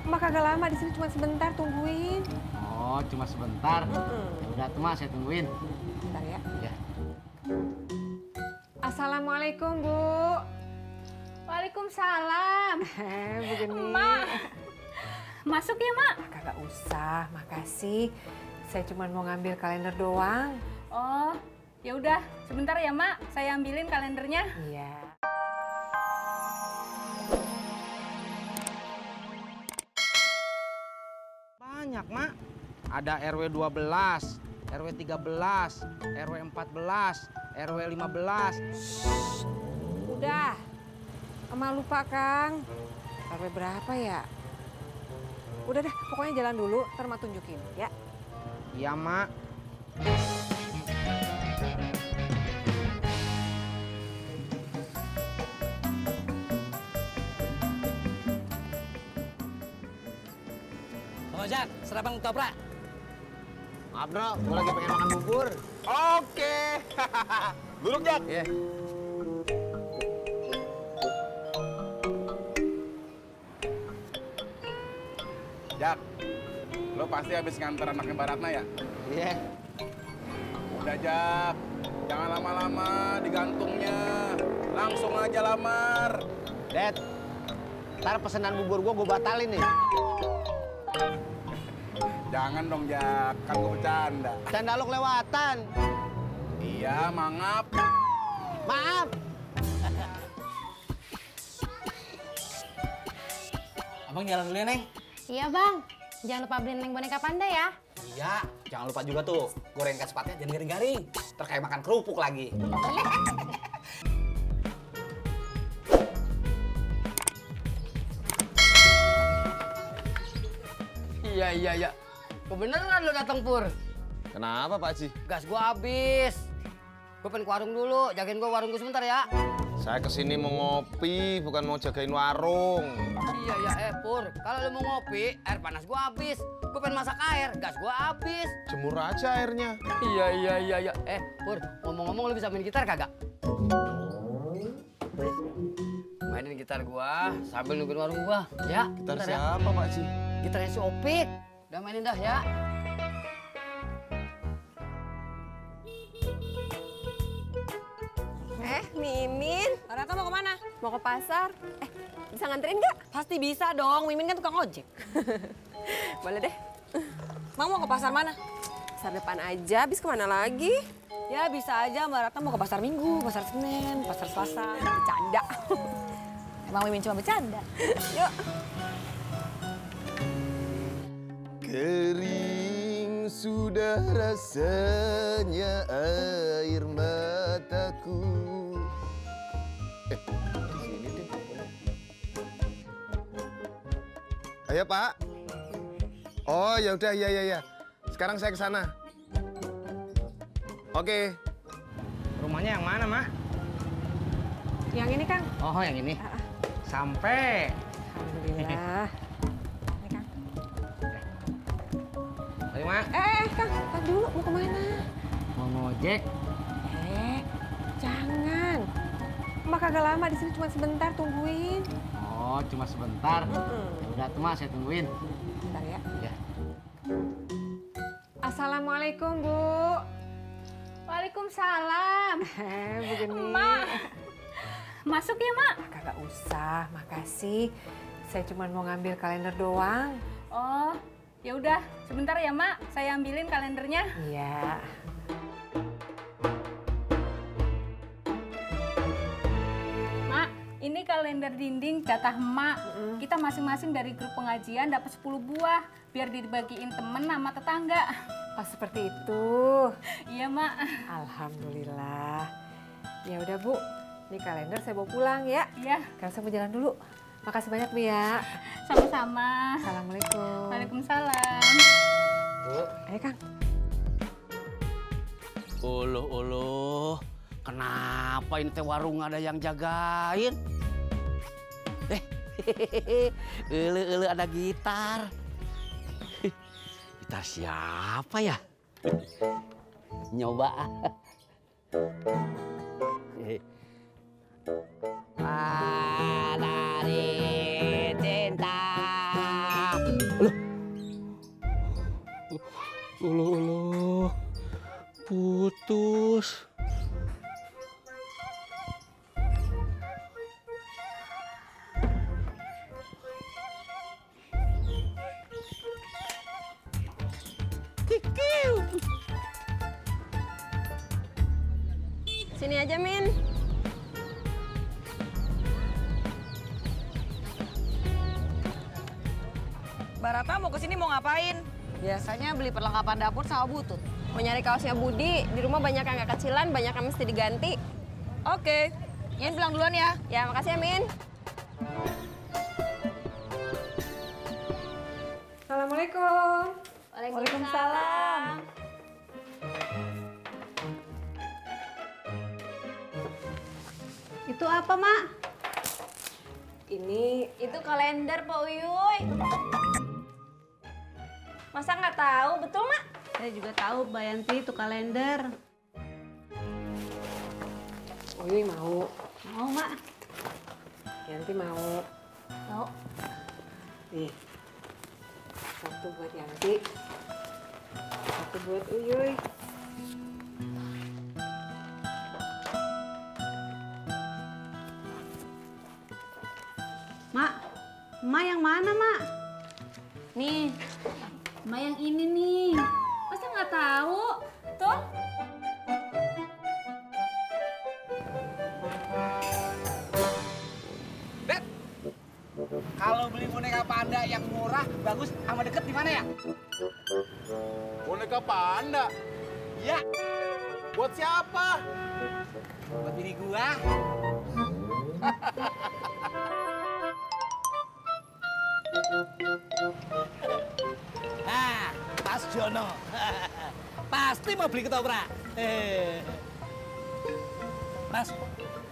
Mak kagak lama di sini, cuma sebentar, tungguin. Oh, cuma sebentar. Udah tuh, Mas, saya tungguin. Bentar ya. Ya. Assalamualaikum, Bu. Waalaikumsalam. Begini. Mak. Masuk ya, Mak? Kagak usah, makasih. Saya cuma mau ngambil kalender doang. Oh, ya udah. Sebentar ya, Mak. Saya ambilin kalendernya. Iya. Banyak, Mak. Ada RW 12, RW 13, RW 14, RW 15. Udah. Emak lupa, Kang. RW berapa ya? Udah deh, pokoknya jalan dulu, ntar Mak tunjukin, ya. Iya, Mak. Bang Ojak, serapan ketoprak. Maaf, Bro. Gue lagi pengen makan bubur. Oke. Duduk, Jak. Iya. Jak, lo pasti habis nganter anaknya Baratna ya? Iya. Udah, Jak. Jangan lama-lama digantungnya. Langsung aja lamar. Dad, ntar pesanan bubur gue batalin nih. Jangan dong, Jak. Kan gue bercanda. Canda lo kelewatan. Iya, mangap. Maaf. Abang jalan dulu ya, Neng. Iya, Bang. Jangan lupa beliin Neng boneka panda ya. Iya, jangan lupa juga tuh goreng kespatnya jangan garing-garing. Ntar kayak makan kerupuk lagi. Iya. Kebeneran lo datang, Pur. Kenapa, Pak Haji? Gas gua habis. Gua pengen ke warung dulu, jagain gua warung gua sebentar ya. Saya kesini mau ngopi, bukan mau jagain warung. Iya, Pur. Kalau lo mau ngopi, air panas gua habis. Gua pengen masak air, gas gua habis. Jemur aja airnya. Iya. Pur, ngomong-ngomong lo bisa main gitar kagak? Mainin gitar gua sambil nungguin warung gua, ya. Gitar Bentar ya. siapa, Pak Haji? Gitarnya si Opik. Udah mainin dah ya. Mimin. Rata mau kemana? Mau ke pasar. Bisa nganterin nggak? Pasti bisa dong, Mimin kan tukang ojek. Boleh deh. Mang mau ke pasar mana? Pasar depan aja, habis kemana lagi? Ya bisa aja, Mbak Ratna mau ke pasar Minggu, pasar Senin, pasar Selasa. Bercanda. Emang Mimin cuma bercanda. Yuk. Kering sudah rasanya air mataku. Di sini deh. Ayo, Pak. Oh, ya udah, iya. Sekarang saya ke sana. Oke. Rumahnya yang mana, Mak? Yang ini, Kang. Oh, yang ini. Sampai. Alhamdulillah. Ini, Kang. Ayo, Mak. Kang, tar dulu mau kemana? Mau ngojek. Jangan. Mak kagak lama di sini, cuma sebentar, tungguin. Oh, cuma sebentar. Udah tuh, Mas, saya tungguin. Bentar ya. Ya. Assalamualaikum, Bu. Waalaikumsalam. Begini. Mak. Masuk ya, Mak? Kagak usah, makasih. Saya cuma mau ngambil kalender doang. Oh, ya udah. Sebentar ya, Mak. Saya ambilin kalendernya. Iya. Mak, ini kalender dinding jatah emak. Kita masing-masing dari grup pengajian dapat 10 buah. Biar dibagiin temen sama tetangga. Oh, seperti itu. Iya, Mak. Alhamdulillah. Ya udah, Bu. Ini kalender saya bawa pulang ya. Iya. Sekarang saya mau jalan dulu. Makasih banyak, Bu ya. Sama-sama. Assalamualaikum. Waalaikumsalam. Bu. Ayo, Kang. Uluh. Kenapa ini teh warung ada yang jagain? Ulu ada gitar. Gitar siapa ya? Nyoba. Dari cinta Uluh, putus. Sini aja, Min. Barata mau kesini mau ngapain? Biasanya beli perlengkapan dapur sama butut. Mau nyari kaosnya Budi, di rumah banyak yang nggak kecilan, banyak yang mesti diganti. Oke, Min pulang duluan ya. Ya, makasih ya, Min. Assalamualaikum. Waalaikumsalam. Itu apa, Mak? Itu kalender, Pak Uyuy. Masa nggak tahu, betul, Mak? Saya juga tahu, Mbak Yanti, itu kalender. Uyuy mau. Mau, Mak? Yanti mau. Mau. Nih, satu buat Yanti, satu buat Uyuy. Mak, Mak yang mana, Mak? Nih, Mak yang ini nih. Masa nggak tahu? Tuh. Bet, kalau beli boneka panda yang murah, bagus, sama deket di mana ya? Boneka panda? Iya, Buat siapa? buat bini gua. Nah, Mas Jono. Pasti mau beli ketoprak. Mas,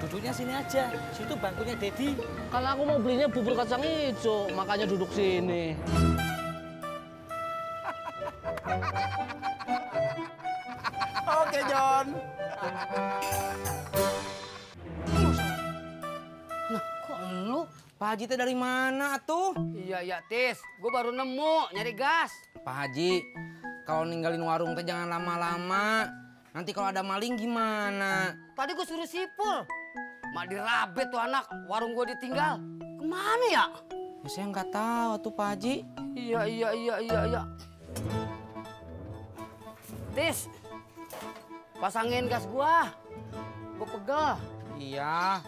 duduknya sini aja. Situ bangkunya Dedi. Kan aku mau belinya bubur kacang hijau, makanya duduk sini. Oke, John. Nah, kok lu? Pak Haji teh dari mana tuh? Iya, Tis. Gue baru nemu, nyari gas. Pak Haji, kalau ninggalin warung teh jangan lama-lama. Nanti kalau ada maling gimana? Tadi gue suruh sipur. Mak dirabet tuh anak, warung gue ditinggal. Kemana ya? Ya, saya nggak tahu tuh Pak Haji. Iya. Tis, pasangin gas gua. Gua pegel. Iya.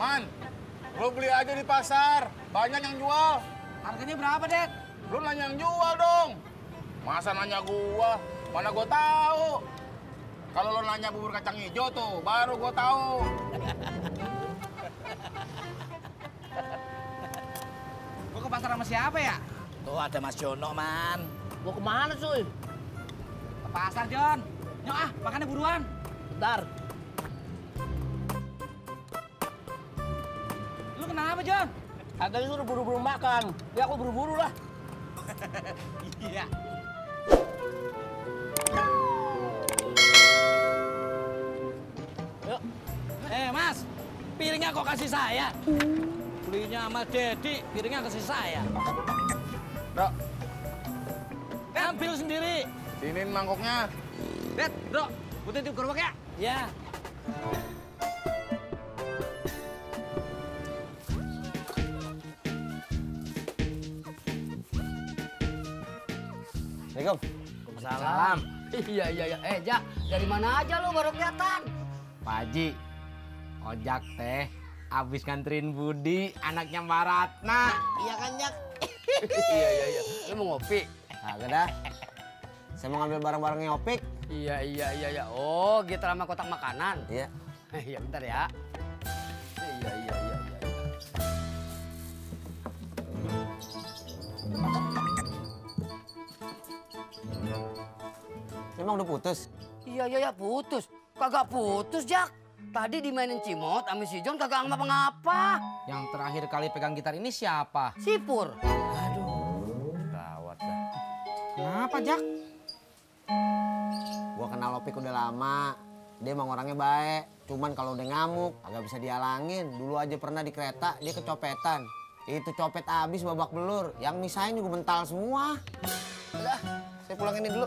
Man, lo beli aja di pasar. Banyak yang jual. Harganya berapa, Det? Lo nanya yang jual dong. Masa nanya gua? Mana gua tahu. Kalau lo nanya bubur kacang hijau tuh, baru gua tahu. Gua ke pasar sama siapa ya? Tuh ada Mas Jono, Man. Mau kemana, cuy? Ke pasar, Jon. Nyok ah, makannya buruan. Bentar. Lu kenapa, Jon? Agak suruh buru-buru makan. Ya aku buru-buru lah. Iya. Yuk. Mas, piringnya kok kasih saya? Belinya sama Dedi, piringnya kasih saya. Bro, Ambil sendiri. siniin mangkoknya. Det, bro, gue titip gerobak ya? Ya. Assalamualaikum. Salam. Iya. Jak, dari mana aja lu baru kelihatan? Pak Haji, ojak teh abis nganterin Budi, anaknya Mbak Ratna. Iya kan, Jak? Iya. Lu mau ngopi? Kagak dah. Saya mau ngambil barang-barangnya Opik. Iya. Oh, gitu sama kotak makanan. Iya. Iya, bentar ya. Iya. Emang udah putus? Iya, putus. Kagak putus, Jak. Tadi dimainin Cimot sama si John kagak ngapa-ngapa. Yang terakhir kali pegang gitar ini siapa? Sipur. Gawat dah. Kenapa, Jak? Gua kenal Opik udah lama. Dia emang orangnya baik. Cuman kalau udah ngamuk, agak bisa dihalangin. Dulu aja pernah di kereta, dia kecopetan. Itu copet abis babak belur. Yang misahin juga mental semua. Udah, saya pulang ini dulu.